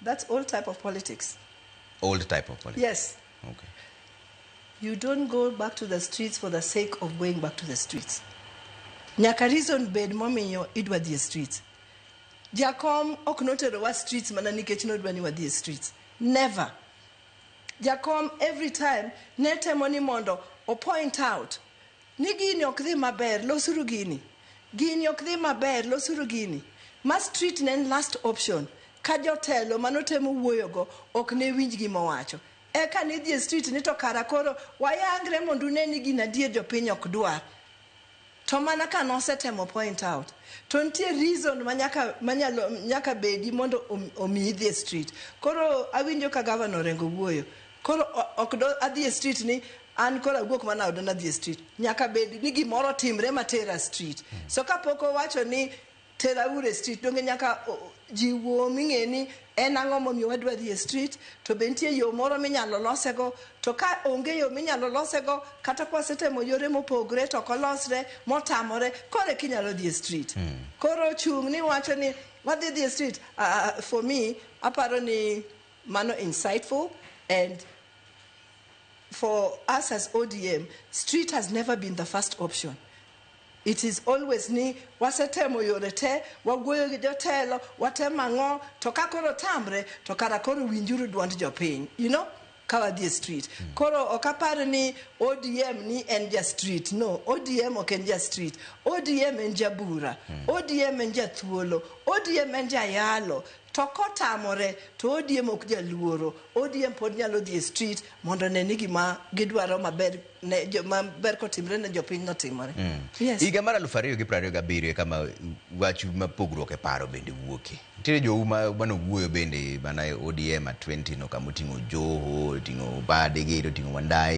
That's old type of politics. Old type of politics. Yes. Okay. You don't go back to the streets for the sake of going back to the streets. Nyaka reason bed momiyo idwa dhi e streets. Jakom ok noterowa streets mana nikech nodwa ni wadhi e streets. Never. Jakom every time ne temo ni mondo o point out ni gini ok dhi maber, losuru gini. Gini ok dhi maber, losuru gini. Ma street ne en last option. Ka jotelo manotemo wuoyogo ok ne winj gima owacho. Eka nidhi e street ni to kara koro wayangre mondo une ni gini adier jopiny ok dwar. To mana ka nosetemo point out. To nitie reason ma nyaka, manyalo, nyaka bedi mondo omiyi dhi e street. Koro awinjo ka gavana Orengo wuoyo. Koro ok do adhi e street ni an koro awuok mana oda nadhi e street. Nyaka bed ni gimoro timre matera street. So kapok owacho ni tera uru e street, donge nyaka ji wuo ming'e ni en ang'o momiyo wadwa dhi e street, to be nitie yo moro minyalo losego, to ka onge yo minyalo losego, kata kwasetemo yore mopogre to ok olosre, motamore, koro eka inyalo dhi e street. Koro chung' ni wacho ni wadhi dhi e street, for me, aparo ni mano insightful, and for us as ODM, street has never been the first option. It is always ni wasetemo yore te, wawuoyo gi jotelo, watemo ang'o, to ka koro tamre, to kara koro winjuru duond jopiny, ka wadhi e street. Koro ok apar ni ODM ni en ja street. No, ODM ok en ja street. ODM en jabura. ODM en jathuolo. ODM en jayalo. To kotamore, to ODM ok jaluoro. ODM pod nyalo dhi e street mondo ne ni gima gidwaro maber ne jo, maber kotimre ne jopiny notimore. Yes. Higa mar 2027 kama wach ma pogruok e paro bende wuoke. Nitiere jou manowuoyo bende mana e ODM at 20 no kama oting'o Joho, oting'o Mbadi gi, oting'o Wandayi.